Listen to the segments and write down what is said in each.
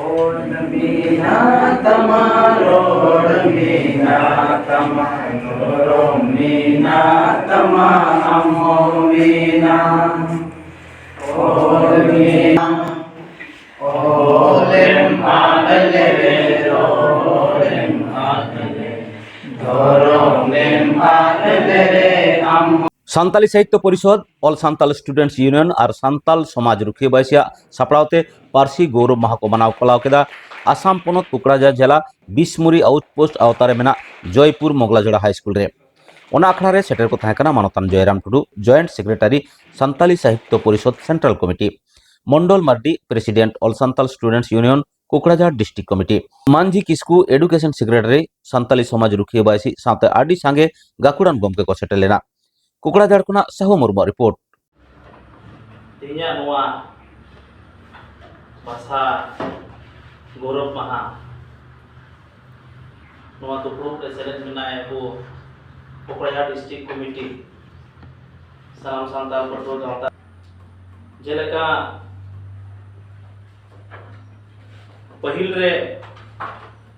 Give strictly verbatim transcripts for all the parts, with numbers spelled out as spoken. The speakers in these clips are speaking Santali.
ᱨᱚᱲ ᱢᱮᱱᱟᱜ ᱛᱟᱢᱟ, ᱨᱚᱲ ᱢᱮᱱᱟᱜ ᱛᱟᱢᱟ, ᱫᱷᱚᱨᱚᱢ ᱢᱮᱱᱟᱜ ᱛᱟᱢᱟ, ᱟᱢ ᱦᱚᱸ ᱢᱮᱱᱟᱜ᱾ ᱨᱚᱲ ᱢᱮᱱᱟᱜ, ᱨᱚᱲᱮᱢ ᱟᱫ ᱞᱮᱨᱮ, ᱨᱚᱲᱮᱢ ᱟᱫ ᱞᱮᱨᱮ, ᱫᱷᱚᱨᱚᱢᱮᱢ ᱟᱫ ᱞᱮᱨᱮ, ᱟᱢ ᱦᱚᱸ᱾ ᱥᱟᱱᱛᱟᱞᱤ ᱥᱟᱦᱤᱛᱛᱚ ᱯᱚᱨᱤᱥᱚᱫᱽ, ᱚᱞ ᱥᱟᱱᱛᱟᱞ ᱥᱴᱩᱰᱮᱱᱴᱥ ᱤᱭᱩᱱᱤᱭᱚᱱ ᱟᱨ ᱥᱟᱱᱛᱟᱞ ᱥᱚᱢᱟᱡᱽ ᱨᱩᱠᱷᱤᱭᱟᱹ ᱵᱟᱭᱥᱤᱭᱟᱜ ᱥᱟᱯᱲᱟᱣ ᱛᱮ ᱯᱟᱹᱨᱥᱤ ᱜᱚᱣᱨᱚᱵ ᱢᱟᱦᱟ ᱠᱚ ᱢᱟᱱᱟᱣ ᱠᱚᱨᱟᱣ ᱠᱮᱫᱟ ᱟᱥᱟᱢ ᱯᱚᱱᱚᱛ ᱠᱩᱠᱲᱟᱡᱟᱨ ᱡᱮᱞᱟ ᱵᱤᱥᱢᱩᱨᱤ ᱟᱣᱩᱴᱯᱳᱥᱴ ᱟᱣᱛᱟ ᱨᱮ ᱢᱮᱱᱟᱜ ᱡᱚᱭᱯᱩᱨ ᱢᱚᱜᱽᱞᱟᱡᱚᱲᱟ ᱦᱟᱭ ᱥᱠᱩᱞ ᱨᱮ᱾ ᱚᱱᱟ ᱟᱠᱷᱲᱟ ᱨᱮ ᱥᱮᱴᱮᱨ ᱠᱚ ᱛᱟᱦᱮᱸ ᱠᱟᱱᱟ ᱢᱟᱱᱚᱛᱟᱱ Joyram Tudu, joint secretary, Santali Sahitya Parishad central committee, Mondal Mardi, president, all Santal students union Kokrajhar district committee, Manjhi Kisku, education secretary, Santali Samaj Rukhiya ᱵᱟᱭᱥᱤ ᱥᱟᱶᱛᱮ ᱟᱹᱰᱤ ᱥᱟᱸᱜᱮ ᱜᱟᱹᱠᱷᱩᱲᱟᱱ ᱜᱚᱢᱠᱮ ᱠᱚ ᱥᱮᱴᱮᱨ ᱞᱮᱱᱟ᱾ ᱠᱩᱠᱲᱟᱡᱟᱲ ᱠᱷᱚᱱᱟᱜ ᱥᱟᱦᱩ ᱢᱩᱨᱢᱩᱣᱟᱜ ᱨᱤᱯᱳᱨᱴ᱾ ᱛᱮᱦᱮᱧᱟᱜ ᱱᱚᱣᱟ ᱵᱷᱟᱥᱟ ᱜᱚᱨᱚᱵᱽ ᱢᱟᱦᱟ, ᱱᱚᱣᱟ ᱫᱩᱯᱲᱩᱵ ᱨᱮ ᱥᱮᱞᱮᱫ ᱢᱮᱱᱟᱭ ᱟᱵᱚ ᱠᱚᱠᱲᱟᱡᱟᱲ ᱰᱤᱥᱴᱨᱤᱠᱴ ᱠᱚᱢᱤᱴᱤ, ᱥᱟᱱᱟᱢ ᱥᱟᱱᱛᱟᱲ ᱯᱟᱹᱴᱷᱩᱣᱟᱹ ᱜᱟᱶᱛᱟ᱾ ᱡᱮᱞᱮᱠᱟ ᱯᱟᱹᱦᱤᱞ ᱨᱮ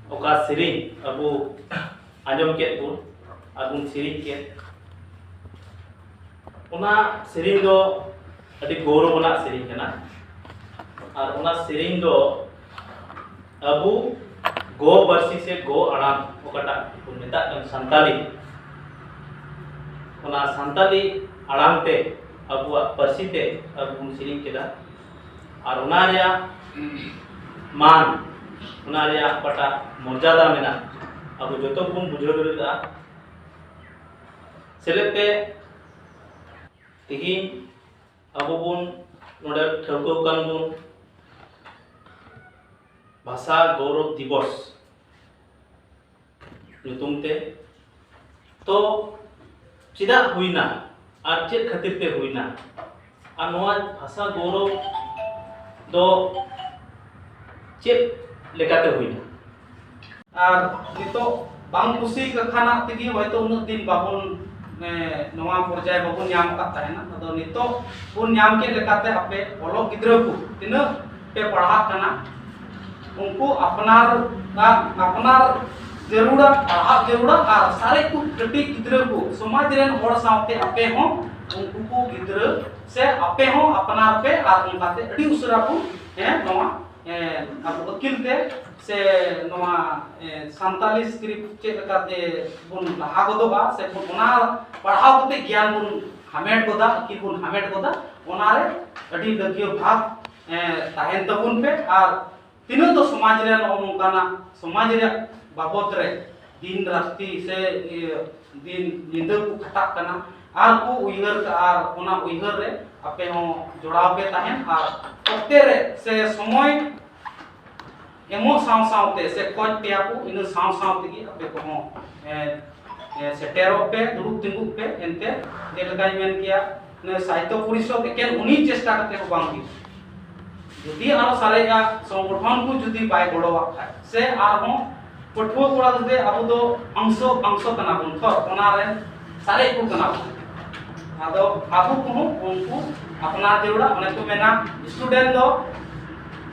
ᱚᱠᱟ ᱥᱮᱨᱮᱧ ᱟᱵᱚ ᱟᱸᱡᱚᱢ ᱠᱮᱫ ᱵᱚᱱ ᱟᱨ ᱵᱚᱱ ᱥᱮᱨᱮᱧ ᱠᱮᱫ, ᱚᱱᱟ ᱥᱮᱨᱮᱧ ᱫᱚ ᱟᱹᱰᱤ ᱜᱚᱨᱚᱵᱽ ᱟᱱᱟᱜ ᱥᱮᱨᱮᱧ ᱠᱟᱱᱟ᱾ ᱟᱨ ᱚᱱᱟ ᱥᱮᱨᱮᱧ ᱫᱚ ᱟᱵᱚ ᱜᱚ ᱯᱟᱹᱨᱥᱤ ᱥᱮ ᱜᱚ ᱟᱲᱟᱝ, ᱚᱠᱟᱴᱟᱜ ᱵᱚᱱ ᱢᱮᱛᱟᱜ ᱠᱟᱱ ᱥᱟᱱᱛᱟᱞᱤ, ᱚᱱᱟ ᱥᱟᱱᱛᱟᱞᱤ ᱟᱲᱟᱝ ᱛᱮ ᱟᱵᱚᱣᱟᱜ ᱯᱟᱹᱨᱥᱤ ᱛᱮ ᱟᱵᱚ ᱵᱚᱱ ᱥᱮᱨᱮᱧ ᱠᱮᱫᱟ᱾ ᱟᱨ ᱚᱱᱟ ᱨᱮᱭᱟᱜ ᱢᱟᱱ, ᱚᱱᱟ ᱨᱮᱭᱟᱜ ᱚᱠᱟᱴᱟᱜ ᱢᱚᱨᱡᱟᱫᱟ ᱢᱮᱱᱟᱜᱼᱟ, ᱟᱵᱚ ᱡᱚᱛᱚ ᱵᱚᱱ ᱵᱩᱡᱷᱟᱹᱣ ᱫᱟᱲᱮᱭᱟᱜᱼᱟ᱾ ᱥᱮᱞᱮᱫ ᱛᱮ ᱛᱮᱦᱮᱧ ᱟᱵᱚ ᱵᱚᱱ ᱱᱚᱰᱮ ᱴᱷᱟᱹᱣᱠᱟᱹ ᱟᱠᱟᱱ ᱵᱚᱱ ᱵᱷᱟᱥᱟ ᱜᱚᱣᱨᱚᱵᱽ ᱫᱤᱵᱚᱥ ᱧᱩᱛᱩᱢ ᱛᱮ᱾ ᱛᱚ ᱪᱮᱫᱟᱜ ᱦᱩᱭᱱᱟ ᱟᱨ ᱪᱮᱫ ᱠᱷᱟᱹᱛᱤᱨ ᱛᱮ ᱦᱩᱭᱱᱟ, ᱟᱨ ᱱᱚᱣᱟ ᱵᱷᱟᱥᱟ ᱜᱚᱣᱨᱚᱵᱽ ᱫᱚ ᱪᱮᱫ ᱞᱮᱠᱟᱛᱮ ᱦᱩᱭᱱᱟ? ᱟᱨ ᱱᱤᱛᱚᱜ ᱵᱟᱝ ᱠᱩᱥᱤ ᱠᱟᱠᱷᱟᱱᱟᱜ ᱛᱮᱜᱮ ᱦᱚᱭᱛᱳ ᱩᱱᱟᱹᱜ ᱫᱤᱱ ᱵᱟᱵᱚᱱ, ᱮ, ᱱᱚᱣᱟ ᱯᱚᱨᱡᱟᱭ ᱵᱟᱵᱚᱱ ᱧᱟᱢ ᱟᱠᱟᱫ ᱛᱟᱦᱮᱱᱟ᱾ ᱟᱫᱚ ᱱᱤᱛᱚᱜ ᱵᱚᱱ ᱧᱟᱢ ᱠᱮᱫ ᱞᱮᱠᱟᱛᱮ ᱟᱯᱮ ᱚᱞᱚᱜ ᱜᱤᱫᱽᱨᱟᱹ ᱠᱚ ᱛᱤᱱᱟᱹᱜ ᱯᱮ ᱯᱟᱲᱦᱟᱜ ᱠᱟᱱᱟ, ᱩᱱᱠᱩ ᱟᱯᱱᱟᱨ ᱟᱯᱱᱟᱨ ᱡᱟᱹᱨᱩᱲᱟ, ᱯᱟᱲᱦᱟᱣ ᱡᱟᱹᱨᱩᱲᱟ᱾ ᱟᱨ ᱥᱟᱨᱮᱡ ᱠᱚ ᱠᱟᱹᱴᱤᱡ ᱜᱤᱫᱽᱨᱟᱹ ᱠᱚ ᱥᱚᱢᱟᱡᱽ ᱨᱮᱱ ᱦᱚᱲ ᱥᱟᱶᱛᱮ ᱟᱯᱮ ᱦᱚᱸ ᱩᱱᱠᱩ ᱠᱚ ᱜᱤᱫᱽᱨᱟᱹ ᱥᱮ ᱟᱯᱮ ᱦᱚᱸ ᱟᱯᱱᱟᱨ ᱯᱮ᱾ ᱟᱨ ᱚᱱᱠᱟᱛᱮ ᱟᱹᱰᱤ ᱩᱥᱟᱹᱨᱟ ᱠᱚ ᱦᱮᱸ ᱱᱚᱣᱟ ᱦᱮᱸ ᱟᱵᱚ ᱟᱹᱠᱤᱞ ᱛᱮ ᱥᱮ ᱱᱚᱣᱟ ᱦᱮᱸ ᱥᱟᱱᱛᱟᱞᱤ ᱥᱠᱨᱤᱯᱴ ᱪᱮᱫ ᱞᱮᱠᱟᱛᱮ ᱵᱚᱱ ᱞᱟᱦᱟ ᱜᱚᱫᱚᱜᱼᱟ ᱥᱮ ᱵᱚᱱ ᱚᱱᱟ ᱯᱟᱲᱦᱟᱣ ᱠᱟᱛᱮ ᱜᱮᱭᱟᱱ ᱵᱚᱱ ᱦᱟᱢᱮᱴ ᱜᱚᱫᱟ, ᱟᱹᱠᱤᱞ ᱵᱚᱱ ᱦᱟᱢᱮᱴ ᱜᱚᱫᱟ, ᱚᱱᱟᱨᱮ ᱟᱹᱰᱤ ᱞᱟᱹᱠᱤᱭᱟᱹ ᱵᱷᱟᱜᱽ ᱦᱮᱸ ᱛᱟᱦᱮᱱ ᱛᱟᱵᱚᱱ ᱯᱮ᱾ ᱟᱨ ᱛᱤᱱᱟᱹᱜ ᱫᱚ ᱥᱚᱢᱟᱡᱽ ᱨᱮ ᱱᱚᱜᱼᱚ ᱱᱚᱝᱠᱟᱱᱟᱜ ᱥᱚᱢᱟᱡᱽ ᱨᱮᱭᱟᱜ ᱵᱟᱵᱚᱛ ᱨᱮ ᱫᱤᱱ ᱨᱟᱛᱛᱤ ᱥᱮ ᱤᱭᱟᱹ ᱫᱤᱱ ᱧᱤᱫᱟᱹ ᱠᱚ ᱠᱷᱟᱴᱟᱜ ᱠᱟᱱᱟ ᱟᱨ ᱠᱚ ᱩᱭᱦᱟᱹᱨ ᱠᱟᱜᱼᱟ, ᱟᱨ ᱚᱱᱟ ᱩᱭᱦᱟᱹᱨ ᱨᱮ ᱟᱯᱮ ᱦᱚᱸ ᱡᱚᱲᱟᱣ ᱯᱮ ᱛᱟᱦᱮᱱ᱾ ᱟᱨ ᱚᱠᱛᱮ ᱨᱮ ᱥᱮ ᱥᱚᱢᱚᱭ ᱮᱢᱚᱜ ᱥᱟᱶ ᱥᱟᱶᱛᱮ ᱥᱮ ᱠᱷᱚᱡᱽ ᱯᱮᱭᱟ ᱠᱚ, ᱤᱱᱟᱹ ᱥᱟᱶ ᱥᱟᱶ ᱛᱮᱜᱮ ᱟᱯᱮ ᱠᱚᱦᱚᱸ ᱮ, ᱮ, ᱥᱮᱴᱮᱨᱚᱜ ᱯᱮ, ᱫᱩᱲᱩᱵ ᱛᱤᱸᱜᱩᱜ ᱯᱮ᱾ ᱮᱱᱛᱮ ᱡᱮᱞᱮᱠᱟᱧ ᱢᱮᱱ ᱠᱮᱭᱟ, ᱥᱟᱦᱤᱛᱛᱚ ᱯᱚᱨᱤᱥᱚᱫᱽ ᱮᱠᱮᱱ ᱩᱱᱤ ᱪᱮᱥᱴᱟ ᱠᱟᱛᱮ ᱦᱚᱸ ᱵᱟᱝ ᱦᱩᱭᱩᱜᱼᱟ᱾ ᱡᱩᱫᱤ ᱟᱨᱚ ᱥᱟᱨᱮᱡᱟᱜ ᱥᱚᱝᱜᱚᱴᱷᱚᱱ ᱠᱚ ᱡᱩᱫᱤ ᱵᱟᱭ ᱜᱚᱲᱚᱣᱟᱜ ᱠᱷᱟᱡ, ᱥᱮ ᱟᱨᱦᱚᱸ ᱯᱟᱹᱴᱷᱩᱣᱟᱹ ᱠᱚᱲᱟ ᱜᱤᱫᱽᱨᱟᱹ ᱟᱵᱚ ᱫᱚ ᱚᱝᱥᱚ ᱚᱝᱥᱚ ᱠᱟᱱᱟ ᱵᱚᱱ ᱛᱚ, ᱚᱱᱟ ᱨᱮ ᱥᱟᱨᱮᱡ ᱠᱚ ᱠᱟᱱᱟ ᱵᱚᱱ᱾ ᱟᱫᱚ ᱟᱵᱚ ᱠᱚᱦᱚᱸ ᱩᱱᱠᱩ ᱟᱯᱱᱟᱨ ᱡᱟᱹᱨᱩᱲᱟ᱾ ᱚᱱᱮ ᱠᱚ ᱢᱮᱱᱟ, ᱥᱴᱩᱰᱮᱱᱴ ᱫᱚ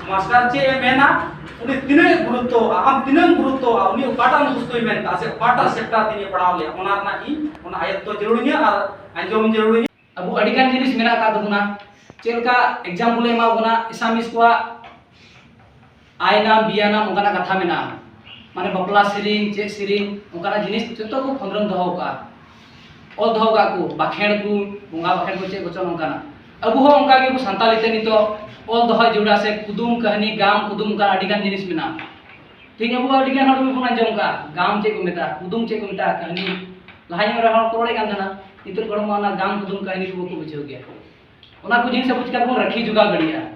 ᱢᱟᱥᱴᱟᱨ ᱪᱮᱫ ᱮ ᱢᱮᱱᱟ, ᱩᱱᱤ ᱛᱤᱱᱟᱹᱜ ᱮ ᱜᱩᱨᱩᱛᱛᱚᱣᱟᱜᱼᱟ, ᱟᱢ ᱛᱤᱱᱟᱹᱜ ᱮᱢ ᱜᱩᱨᱩᱛᱛᱚᱣᱟᱜᱼᱟ, ᱩᱱᱤ ᱚᱠᱟᱴᱟᱜ ᱢᱩᱠᱷᱚᱥᱛᱚᱭ ᱢᱮᱱ ᱠᱟᱜᱼᱟ ᱥᱮ ᱚᱠᱟᱴᱟᱜ ᱥᱮᱠᱴᱟᱨ ᱛᱤᱧ ᱯᱟᱲᱦᱟᱣ ᱞᱮᱭᱟ, ᱚᱱᱟ ᱨᱮᱱᱟᱜ ᱤᱧ ᱚᱱᱟ ᱟᱭᱚᱛᱛᱚ ᱡᱟᱹᱨᱩᱲᱤᱧᱟ ᱟᱨ ᱟᱸᱡᱚᱢ ᱡᱟᱹᱨᱩᱲᱤᱧᱟ᱾ ᱟᱵᱚ ᱟᱹᱰᱤᱜᱟᱱ ᱡᱤᱱᱤᱥ ᱢᱮᱱᱟᱜ ᱟᱠᱟᱫ ᱛᱟᱵᱚᱱᱟ, ᱪᱮᱫ ᱞᱮᱠᱟ ᱮᱠᱡᱟᱢᱯᱚᱞ ᱮ ᱮᱢᱟ ᱵᱚᱱᱟ, ᱮᱥᱟᱢᱤᱥ ᱠᱚᱣᱟᱜ ᱟᱭ ᱱᱟᱢ ᱵᱤᱭᱟ ᱱᱟᱢ ᱚᱱᱠᱟᱱᱟᱜ ᱠᱟᱛᱷᱟ ᱢᱮᱱᱟᱜᱼᱟ, ᱢᱟᱱᱮ ᱵᱟᱯᱞᱟ ᱥᱮᱨᱮᱧ ᱪᱮᱫ ᱥᱮᱨᱮᱧ ᱚᱱᱠᱟᱱᱟᱜ ᱡᱤᱱᱤᱥ ᱡᱚᱛᱚ ᱠᱚ ᱠᱷᱚᱸᱫᱽᱨᱚᱱ ᱫᱚᱦᱚ ᱠᱟᱜᱼᱟ, ᱚᱞ ᱫᱚᱦᱚ ᱠᱟᱜᱼᱟ ᱠᱚ, ᱵᱟᱠᱷᱮᱲ ᱠᱚ, ᱵᱚᱸᱜᱟ ᱵᱟᱠᱷᱮᱲ ᱠᱚ, ᱪᱮᱫ ᱠᱚᱪᱚᱝ ᱚᱱᱠᱟᱱᱟᱜ᱾ ᱟᱵᱚ ᱦᱚᱸ ᱚᱱᱠᱟ ᱜᱮ ᱟᱵᱚ ᱥᱟᱱᱛᱟᱲᱤ ᱛᱮ ᱱᱤᱛᱚᱜ ᱚᱞ ᱫᱚᱦᱚ ᱡᱟᱹᱨᱩᱲᱟ, ᱥᱮ ᱠᱩᱫᱩᱢ ᱠᱟᱹᱦᱱᱤ, ᱜᱟᱢ ᱠᱩᱫᱩᱢ, ᱚᱱᱠᱟ ᱟᱹᱰᱤ ᱜᱟᱱ ᱡᱤᱱᱤᱥ ᱢᱮᱱᱟᱜᱼᱟ᱾ ᱛᱮᱦᱮᱧ ᱟᱵᱚ ᱟᱹᱰᱤ ᱜᱟᱱ ᱦᱚᱲ ᱜᱮᱵᱚᱱ ᱟᱸᱡᱚᱢ ᱠᱟᱜᱼᱟ, ᱜᱟᱢ ᱪᱮᱫ ᱠᱚ ᱢᱮᱛᱟᱜᱼᱟ, ᱠᱟᱹᱦᱱᱤ᱾ ᱞᱟᱦᱟ ᱧᱚᱜ ᱨᱮ ᱦᱚᱲ ᱠᱚ ᱨᱚᱲᱮᱫ ᱠᱟᱱ ᱛᱟᱦᱮᱱᱟ, ᱱᱤᱛᱚᱜ ᱦᱚᱲ ᱢᱟ ᱚᱱᱟ ᱜᱟᱢ ᱠᱩᱫᱩᱢ ᱠᱟᱹᱦᱱᱤ ᱠᱚ ᱵᱟᱠᱚ ᱵᱩᱡᱷᱟᱹᱣ ᱜᱮᱭᱟ᱾ ᱚᱱᱟ ᱠᱚ ᱡᱤᱱᱤᱥ ᱟᱵᱚ ᱪᱤᱠᱟ ᱛᱮᱵᱚᱱ ᱨᱟᱹᱠᱷᱤ ᱡᱚᱜᱟᱣ ᱫᱟᱲᱮᱭᱟᱜᱼᱟ?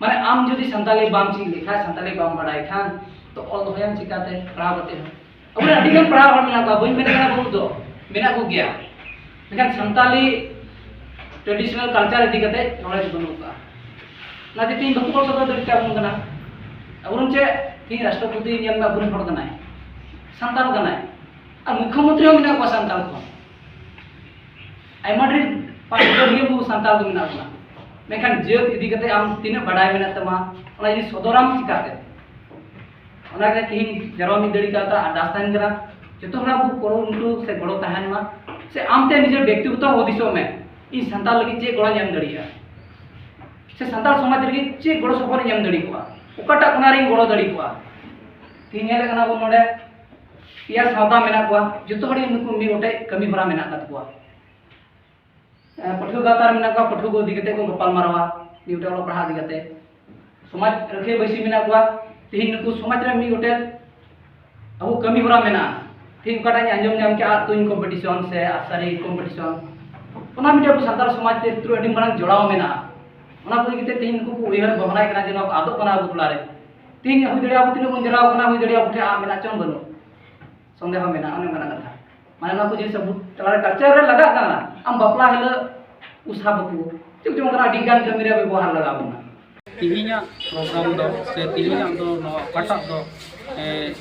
ᱢᱟᱱᱮ ᱟᱢ ᱡᱩᱫᱤ ᱥᱟᱱᱛᱟᱞᱤ ᱵᱟᱢ ᱪᱮᱫ ᱞᱮᱠᱷᱟᱱ, ᱥᱟᱱᱛᱟᱞᱤ ᱵᱟᱢ ᱵᱟᱲᱟᱭ ᱠᱷᱟᱱ, ᱛᱚ ᱚᱞ ᱫᱚᱦᱚᱭᱟᱢ ᱪᱤᱠᱟᱛᱮ ᱯᱟᱲᱦᱟᱣ ᱠᱟᱛᱮ ᱦᱚᱸ? ᱟᱵᱚᱨᱮᱱ ᱟᱹᱰᱤ ᱜᱟᱱ ᱯᱟᱲᱦᱟᱣ ᱦᱚᱲ ᱢᱮᱱᱟᱜ ᱠᱚᱣᱟ, ᱵᱟᱹᱧ ᱢᱮᱱᱮᱫ ᱠᱟᱱᱟ ᱵᱟᱹᱱᱩᱜ ᱫᱚ, ᱢᱮᱱᱟᱜ ᱠᱚᱜᱮᱭᱟ᱾ ᱢᱮᱱᱠᱷᱟᱱ ᱥᱟᱱᱛᱟᱞᱤ traditional culture ᱤᱫᱤ ᱠᱟᱛᱮ knowledge ᱵᱟᱹᱱᱩᱜ ᱠᱟᱜᱼᱟ᱾ ᱚᱱᱟᱛᱮ ᱛᱮᱦᱮᱧ ᱵᱟᱠᱚ ᱚᱞ ᱥᱚᱫᱚᱨ ᱫᱟᱲᱮ ᱠᱟᱵᱚᱱ ᱠᱟᱱᱟ᱾ ᱟᱵᱚᱨᱮᱱ ᱪᱮᱫ ᱛᱮᱦᱮᱧ ᱨᱟᱥᱴᱨᱚᱯᱚᱛᱤ ᱧᱮᱞ ᱢᱮ, ᱟᱵᱚᱨᱮᱱ ᱦᱚᱲ ᱠᱟᱱᱟᱭ, ᱥᱟᱱᱛᱟᱲ ᱠᱟᱱᱟᱭ, ᱟᱨ ᱢᱩᱠᱷᱭᱚᱢᱚᱱᱛᱨᱤ ᱦᱚᱸ ᱢᱮᱱᱟᱜ ᱠᱚᱣᱟ ᱥᱟᱱᱛᱟᱲ ᱠᱷᱚᱱ᱾ ᱟᱭᱢᱟ ᱰᱷᱮᱨ ᱯᱟᱹᱴᱷᱩᱣᱟᱹ ᱜᱮ ᱟᱵᱚ ᱥᱟᱱᱛᱟᱲ ᱫᱚ ᱢᱮᱱᱟᱜ ᱵᱚᱱᱟ, ᱢᱮᱱᱠᱷᱟᱱ ᱡᱟᱹᱛ ᱤᱫᱤ ᱠᱟᱛᱮ ᱟᱢ ᱛᱤᱱᱟᱹᱜ ᱵᱟᱰᱟᱭ ᱢᱮᱱᱟᱜ ᱛᱟᱢᱟ, ᱚᱱᱟ ᱡᱤᱱᱤᱥ ᱥᱚᱫᱚᱨᱟᱢ ᱪᱤᱠᱟᱛᱮ? ᱚᱱᱟᱜᱮ ᱛᱤᱦᱤᱧ ᱡᱟᱨᱣᱟ ᱢᱤᱫ ᱫᱟᱲᱮ ᱠᱟᱣᱫᱟ᱾ ᱟᱨ ᱫᱟᱥ ᱛᱟᱦᱮᱱ ᱠᱟᱱᱟ, ᱡᱚᱛᱚ ᱦᱚᱲᱟᱜ ᱠᱩᱨᱩᱢᱩᱴᱩ ᱥᱮ ᱜᱚᱲᱚ ᱛᱟᱦᱮᱱ ᱢᱟ, ᱥᱮ ᱟᱢᱛᱮ ᱱᱤᱡᱮᱨ ᱵᱮᱠᱛᱤᱜᱚᱛᱚ ᱦᱩᱫᱤᱥᱚᱜ ᱢᱮ, ᱤᱧ ᱥᱟᱱᱛᱟᱲ ᱞᱟᱹᱜᱤᱫ ᱪᱮᱫ ᱜᱚᱲᱚᱧ ᱮᱢ ᱫᱟᱲᱮᱭᱟᱜᱼᱟ, ᱥᱮ ᱥᱟᱱᱛᱟᱲ ᱥᱚᱢᱟᱡᱽ ᱞᱟᱹᱜᱤᱫ ᱪᱮᱫ ᱜᱚᱲᱚ ᱥᱚᱯᱚᱦᱚᱫ ᱤᱧ ᱮᱢ ᱫᱟᱲᱮ ᱠᱚᱣᱟ, ᱚᱠᱟᱴᱟᱜ ᱠᱚᱱᱟ ᱨᱤᱧ ᱜᱚᱲᱚ ᱫᱟᱲᱮ ᱠᱚᱣᱟ᱾ ᱛᱤᱦᱤᱧ ᱧᱮᱞᱮᱫ ᱠᱟᱱᱟ ᱵᱚᱱ ᱱᱚᱰᱮ ᱯᱮᱭᱟ ᱥᱟᱶᱛᱟ ᱢᱮᱱᱟᱜ ᱠᱚᱣᱟ, ᱡᱚᱛᱚ ᱦᱚᱲ ᱱᱩᱠᱩ ᱢᱤᱫ ᱜᱚᱴᱮᱡ ᱠᱟᱹᱢᱤ ᱦᱚᱨᱟ ᱢᱮᱱᱟᱜ ᱟᱠᱟᱫ ᱠᱚᱣᱟ᱾ ᱮ, ᱯᱟᱹᱴᱷᱩᱣᱟᱹ ᱜᱟᱶᱛᱟ ᱨᱮ ᱢᱮᱱᱟᱜ ᱠᱚᱣᱟ, ᱯᱟᱹᱴᱷᱩᱣᱟᱹ ᱠᱚ ᱤᱫᱤ ᱠᱟᱛᱮ ᱠᱚ ᱜᱟᱯᱟᱞ ᱢᱟᱨᱟᱣᱟ, ᱢᱤᱫ ᱜᱚᱴᱮᱡ ᱚᱞᱚᱜ ᱯᱟᱲᱦᱟᱜ ᱤᱫᱤ ᱠᱟᱛᱮ᱾ ᱥᱚᱢᱟᱡᱽ ᱨᱟᱹᱠᱷᱤᱭᱟᱹ ᱵᱟᱹᱭᱥᱤ ᱢᱮᱱᱟᱜ ᱠᱚᱣᱟ, ᱛᱤᱦᱤᱧ ᱱᱩᱠᱩ ᱥᱚᱢᱟᱡᱽ ᱨᱮ ᱢᱤᱫ ᱜᱚᱴᱮᱡ ᱟᱵᱚ ᱠᱟᱹᱢᱤ ᱦᱚᱨᱟ ᱢᱮᱱᱟᱜᱼᱟ᱾ ᱛᱤᱦᱤᱧ ᱚᱠᱟᱴᱟᱜ ᱤᱧ ᱟᱸᱡᱚᱢ ᱧᱟᱢ ᱠᱮᱜᱼᱟ, ᱟᱜ ᱛᱩᱧ ᱠᱚᱢᱯᱤᱴᱤᱥᱚᱱ ᱥᱮ ᱟᱨᱥᱟᱨᱤ ᱠᱚᱢᱯᱤᱴᱤᱥᱚᱱ, ᱚᱱᱟ ᱢᱤᱫᱴᱮᱡ ᱟᱵᱚ ᱥᱟᱱᱛᱟᱲ ᱥᱚᱢᱟᱡᱽ ᱪᱚᱨᱤᱛᱨᱚ ᱟᱹᱰᱤ ᱢᱟᱨᱟᱝ ᱡᱚᱲᱟᱣ ᱢᱮᱱᱟᱜᱼᱟ᱾ ᱚᱱᱟ ᱠᱚ ᱤᱫᱤ ᱠᱟᱛᱮ ᱛᱤᱦᱤᱧ ᱱᱩᱠᱩ ᱠᱚ ᱩᱭᱦᱟᱹᱨ ᱵᱷᱟᱵᱽᱱᱟᱭ ᱠᱟᱱᱟ ᱡᱮ ᱱᱚᱣᱟ ᱠᱚ ᱟᱫᱚᱜ ᱠᱟᱱᱟ ᱟᱵᱚ ᱴᱚᱞᱟ ᱨᱮ᱾ ᱛᱤᱦᱤᱧ ᱦᱩᱭ ᱫᱟᱲᱮᱭᱟᱜᱼᱟ ᱟᱵᱚ ᱛᱤᱱᱟᱹᱜ ᱵᱚᱱ ᱡᱟᱣᱨᱟ ᱟᱠᱟᱱᱟ, ᱦᱩᱭ ᱫᱟᱲᱮᱭᱟᱜᱼᱟ ᱟᱵᱚ ᱴᱷᱮᱱ ᱟᱜ ᱢᱮᱱᱟᱜ ᱪᱚᱝ ᱵᱟᱹᱱᱩᱜ, ᱥᱚᱱᱫᱮᱦᱚ ᱢᱮᱱᱟᱜᱼᱟ, ᱚᱱᱮ ᱚᱱᱠᱟᱱᱟᱜ ᱠᱟᱛᱷᱟ᱾ ᱢᱟᱱᱮ ᱱᱚᱣᱟ ᱠᱚ ᱡᱤᱱᱤᱥ ᱟᱵᱚ ᱛᱟᱞᱟᱨᱮ ᱠᱟᱞᱪᱟᱨ ᱨᱮ ᱞᱟᱜᱟᱜ ᱠᱟᱱᱟ᱾ ᱟᱢ ᱵᱟᱯᱞᱟ ᱦᱤᱞᱳᱜ ᱩᱥᱟ ᱵᱟᱠᱚ ᱪᱮᱫ ᱪᱚᱝ ᱚᱱᱠᱟᱱᱟᱜ ᱟᱹᱰᱤ ᱜᱟᱱ ᱠᱟᱹᱢᱤ ᱨᱮ ᱵᱮᱵᱚᱦᱟᱨ ᱞᱟᱜᱟᱣ ᱵᱚᱱᱟ᱾ ᱛᱮᱦᱮᱧᱟᱜ ᱯᱨᱳᱜᱨᱟᱢ ᱫᱚ ᱥᱮ ᱛᱮᱦᱮᱧᱟᱜ ᱫᱚ ᱱᱚᱣᱟ ᱚᱠᱟᱴᱟᱜ ᱫᱚ, ᱮ,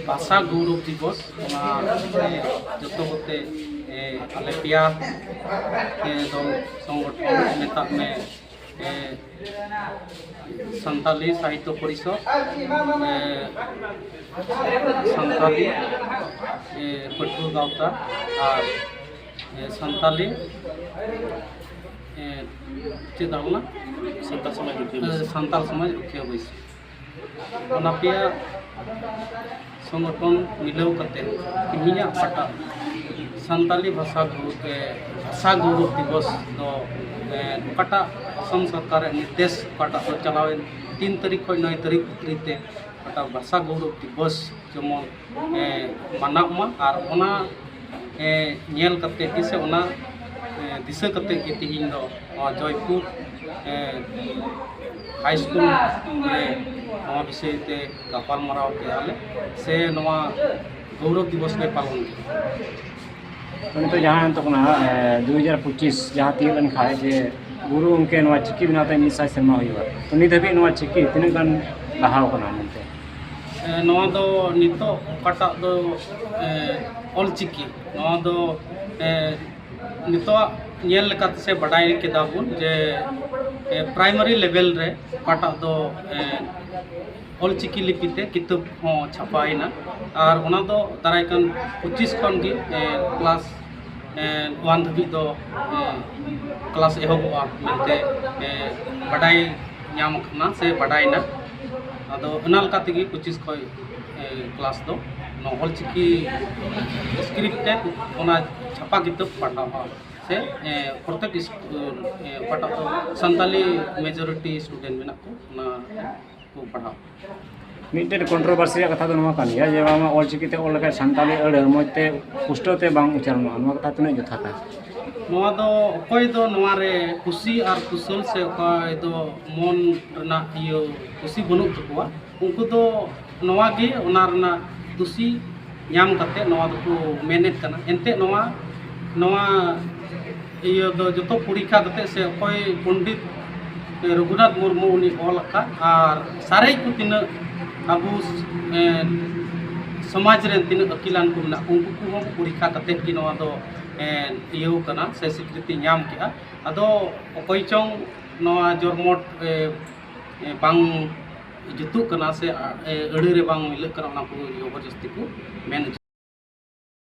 ᱵᱷᱟᱥᱟ ᱜᱳᱣᱨᱚᱵ ᱫᱤᱵᱚᱥ, ᱚᱱᱟ, ᱮ, ᱡᱚᱛᱚ ᱠᱚᱛᱮ, ᱮ, ᱟᱞᱮ ᱯᱮᱭᱟ, ᱮ, ᱫᱚᱞ ᱥᱚᱝᱜᱚᱴᱷᱚᱱ ᱢᱮᱛᱟᱜ ᱢᱮ, ᱮ, ᱥᱟᱱᱛᱟᱞᱤ ᱥᱟᱦᱤᱛᱛᱚ ᱯᱚᱨᱤᱥᱚᱫ, ᱮ, ᱥᱟᱱᱛᱟᱞᱤ, ᱮ, ᱯᱟᱹᱴᱷᱩᱣᱟᱹ ᱜᱟᱶᱛᱟ ᱟᱨ, ᱮ, ᱥᱟᱱᱛᱟᱞᱤ, ᱮ, ᱪᱮᱫ ᱫᱟᱣ ᱚᱱᱟ? ᱥᱟᱱᱛᱟᱲ ᱥᱚᱢᱟᱡᱽ ᱨᱩᱠᱷᱤᱭᱟᱹ ᱮ, ᱵᱟᱹᱭᱥᱤ᱾ ᱥᱟᱱᱛᱟᱲ ᱥᱚᱢᱟᱡᱽ ᱨᱩᱠᱷᱤᱭᱟᱹ ᱵᱟᱹᱭᱥᱤ᱾ ᱚᱱᱟ ᱯᱮᱭᱟ ᱥᱚᱝᱜᱚᱴᱷᱚᱱ ᱢᱤᱞᱟᱹᱣ ᱠᱟᱛᱮ ᱛᱮᱦᱮᱧᱟᱜ ᱚᱠᱟᱴᱟᱜ ᱥᱟᱱᱛᱟᱞᱤ ᱵᱷᱟᱥᱟ ᱜᱩᱨᱩ-, ᱮ, ᱵᱷᱟᱥᱟ ᱜᱳᱣᱨᱚᱵ ᱫᱤᱵᱚᱥ ᱫᱚ, ᱮ, ᱚᱠᱟᱴᱟᱜ ᱟᱥᱟᱢ ᱥᱚᱨᱠᱟᱨᱟᱜ ᱱᱤᱨᱫᱮᱥ ᱚᱠᱟᱴᱟᱜ ᱫᱚ ᱪᱟᱞᱟᱣᱮᱱ ᱛᱤᱱ ᱛᱟᱹᱨᱤᱠᱷ ᱠᱷᱚᱱ ᱱᱚᱭ ᱛᱟᱹᱨᱤᱠᱷ ᱵᱷᱤᱛᱨᱤ ᱛᱮ ᱚᱠᱟᱴᱟᱜ ᱵᱷᱟᱥᱟ ᱜᱳᱣᱨᱚᱵ ᱫᱤᱵᱚᱥ ᱡᱮᱢᱚᱱ, ᱮ, ᱢᱟᱱᱟᱜ ᱢᱟ ᱟᱨ ᱚᱱᱟ, ᱮ, ᱧᱮᱞ ᱠᱟᱛᱮ ᱜᱮ ᱥᱮ ᱚᱱᱟ, ᱮ, ᱫᱤᱥᱟᱹ ᱠᱟᱛᱮ ᱜᱮ ᱛᱮᱦᱮᱧ ᱫᱚ ᱱᱚᱣᱟ ᱡᱚᱭᱯᱩᱨ, ᱮ, ᱦᱟᱭ ᱥᱠᱩᱞ ᱨᱮ ᱱᱚᱣᱟ ᱵᱤᱥᱚᱭ ᱛᱮ ᱜᱟᱯᱟᱞ ᱢᱟᱨᱟᱣ ᱠᱮᱜᱼᱟ ᱞᱮ ᱥᱮ ᱱᱚᱣᱟ ᱜᱳᱣᱨᱚᱵ ᱫᱤᱵᱚᱥ ᱞᱮ ᱯᱟᱞᱚᱱ ᱠᱮᱫᱟ᱾ ᱛᱚ ᱱᱤᱛᱚᱜ ᱡᱟᱦᱟᱸ ᱱᱤᱛᱚᱜ ᱠᱟᱱᱟ, ᱮ, ᱫᱩ ᱦᱟᱡᱟᱨ ᱯᱚᱸᱪᱤᱥ ᱡᱟᱦᱟᱸ ᱛᱤᱭᱳᱜ ᱞᱮᱱᱠᱷᱟᱱ ᱡᱮ ᱜᱩᱨᱩ ᱜᱚᱢᱠᱮ ᱱᱚᱣᱟ ᱪᱤᱠᱤ ᱵᱮᱱᱟᱣ ᱛᱮ ᱢᱤᱫ ᱥᱟᱭ ᱥᱮᱨᱢᱟ ᱦᱩᱭᱩᱜᱼᱟ, ᱛᱚ ᱱᱤᱛ ᱦᱟᱹᱵᱤᱡ ᱱᱚᱣᱟ ᱪᱤᱠᱤ ᱛᱤᱱᱟᱹᱜ ᱜᱟᱱ ᱞᱟᱦᱟᱣ ᱠᱟᱱᱟ ᱢᱮᱱᱛᱮ? ᱮ, ᱱᱚᱣᱟ ᱫᱚ ᱱᱤᱛᱚᱜ ᱚᱠᱟᱴᱟᱜ ᱫᱚ, ᱮ, ᱚᱞᱪᱤᱠᱤ, ᱱᱚᱣᱟ ᱫᱚ, ᱮ, ᱱᱤᱛᱚᱜ ᱧᱮᱞ ᱞᱮᱠᱟᱛᱮ ᱥᱮ ᱵᱟᱰᱟᱭ ᱠᱮᱫᱟ ᱵᱚᱱ ᱡᱮ, ᱮ, ᱯᱨᱟᱭᱢᱟᱨᱤ ᱞᱮᱵᱮᱞ ᱨᱮ ᱚᱠᱟᱴᱟᱜ ᱫᱚ, ᱮ, ᱚᱞᱪᱤᱠᱤ ᱞᱤᱯᱤ ᱛᱮ ᱠᱤᱛᱟᱹᱵ ᱦᱚᱸ ᱪᱷᱟᱯᱟᱭᱮᱱᱟ᱾ ᱟᱨ ᱚᱱᱟ ᱫᱚ ᱫᱟᱨᱟᱭ ᱠᱟᱱ ᱯᱚᱸᱪᱤᱥ ᱠᱷᱚᱱ ᱜᱮ ᱠᱞᱟᱥ ᱳᱣᱟᱱ ᱫᱷᱟᱹᱵᱤᱡ ᱫᱚ ᱠᱞᱟᱥ ᱮᱦᱚᱵᱚᱜᱼᱟ ᱢᱮᱱᱛᱮ ᱵᱟᱰᱟᱭ ᱧᱟᱢ ᱟᱠᱟᱱᱟ ᱥᱮ ᱵᱟᱰᱟᱭᱮᱱᱟ᱾ ᱟᱫᱚ ᱚᱱᱟ ᱞᱮᱠᱟ ᱛᱮᱜᱮ ᱯᱚᱸᱪᱤᱥ ᱠᱷᱚᱱ ᱠᱞᱟᱥ ᱫᱚ ᱱᱚᱣᱟ ᱚᱞᱪᱤᱠᱤ ᱥᱠᱨᱤᱯᱴ ᱛᱮ ᱚᱱᱟ ᱪᱷᱟᱯᱟ ᱠᱤᱛᱟᱹᱵ ᱯᱟᱲᱦᱟᱣᱟ ᱥᱮ ᱯᱨᱚᱛᱮᱠ ᱚᱠᱟᱴᱟᱜ ᱫᱚ ᱥᱟᱱᱛᱟᱞᱤ ᱢᱮᱡᱚᱨᱤᱴᱤ ᱥᱴᱩᱰᱮᱱᱴ ᱢᱮᱱᱟᱜ ᱠᱚ, ᱚᱱᱟ ᱠᱚ ᱯᱟᱲᱦᱟᱣ᱾ ᱢᱤᱫᱴᱮᱱ ᱠᱚᱱᱴᱨᱳᱵᱷᱟᱨᱥᱤ ᱨᱮᱭᱟᱜ ᱠᱟᱛᱷᱟ ᱫᱚ ᱱᱚᱣᱟ ᱠᱟᱱ ᱜᱮᱭᱟ ᱡᱮ ᱵᱟᱝᱢᱟ ᱚᱞᱪᱤᱠᱤ ᱛᱮ ᱚᱞ ᱞᱮᱠᱷᱟᱱ ᱥᱟᱱᱛᱟᱲᱤ ᱟᱹᱲᱟᱹ ᱢᱚᱡᱽ ᱛᱮ ᱯᱩᱥᱴᱟᱹᱣ ᱛᱮ ᱵᱟᱝ ᱩᱪᱪᱟᱨᱚᱱᱚᱜᱼᱟ, ᱱᱚᱣᱟ ᱠᱟᱛᱷᱟ ᱛᱤᱱᱟᱹᱜ ᱡᱚᱛᱷᱟᱛᱟ? ᱱᱚᱣᱟ ᱫᱚ ᱚᱠᱚᱭ ᱫᱚ ᱱᱚᱣᱟ ᱨᱮ ᱠᱩᱥᱤ ᱟᱨ ᱠᱩᱥᱟᱹᱞ ᱥᱮ ᱚᱠᱚᱭ ᱫᱚ ᱢᱚᱱ ᱨᱮᱱᱟᱜ ᱤᱭᱟᱹ ᱠᱩᱥᱤ ᱵᱟᱹᱱᱩᱜ ᱛᱟᱠᱚᱣᱟ, ᱩᱱᱠᱩ ᱫᱚ ᱱᱚᱣᱟ ᱜᱮ ᱚᱱᱟ ᱨᱮᱱᱟᱜ ᱠᱩᱥᱤ ᱧᱟᱢ ᱠᱟᱛᱮ ᱱᱚᱣᱟ ᱫᱚᱠᱚ ᱢᱮᱱᱮᱫ ᱠᱟᱱᱟ᱾ ᱮᱱᱛᱮᱫ ᱱᱚᱣᱟ ᱱᱚᱣᱟ ᱤᱭᱟᱹ ᱫᱚ ᱡᱚᱛᱚ ᱯᱚᱨᱤᱠᱠᱷᱟ ᱠᱟᱛᱮ ᱥᱮ ᱚᱠᱚᱭ ᱯᱚᱱᱰᱤᱛ ᱨᱚᱜᱷᱩᱱᱟᱛᱷ ᱢᱩᱨᱢᱩ ᱩᱱᱤ ᱚᱞ ᱟᱠᱟᱫ ᱟᱨ ᱥᱟᱨᱮᱡ ᱠᱚ ᱛᱤᱱᱟᱹᱜ ᱟᱵᱚ ᱥᱚᱢᱟᱡᱽ ᱨᱮᱱ ᱛᱤᱱᱟᱹᱜ ᱟᱹᱠᱤᱞᱟᱱ ᱠᱚ ᱢᱮᱱᱟᱜ ᱠᱚ ᱩᱱᱠᱩ ᱠᱚᱦᱚᱸ ᱯᱚᱨᱤᱠᱠᱷᱟ ᱠᱟᱛᱮ ᱜᱮ ᱱᱚᱣᱟ ᱫᱚ ᱤᱭᱟᱹᱣ ᱠᱟᱱᱟ ᱥᱮ ᱥᱤᱠᱨᱤᱛᱤ ᱧᱟᱢ ᱠᱮᱜᱼᱟ᱾ ᱟᱫᱚ ᱚᱠᱚᱭ ᱪᱚᱝ ᱱᱚᱣᱟ ᱡᱚᱨᱢᱚᱴ ᱵᱟᱝ ᱡᱩᱛᱩᱜ ᱠᱟᱱᱟ ᱥᱮ ᱟᱹᱲᱟᱹ ᱨᱮ ᱵᱟᱝ ᱢᱤᱞᱟᱹᱜ ᱠᱟᱱᱟ, ᱚᱱᱟ ᱠᱚ ᱡᱚᱵᱚᱨᱡᱚᱥᱛᱤ ᱠᱚ ᱢᱮᱱ ᱦᱚᱪᱚ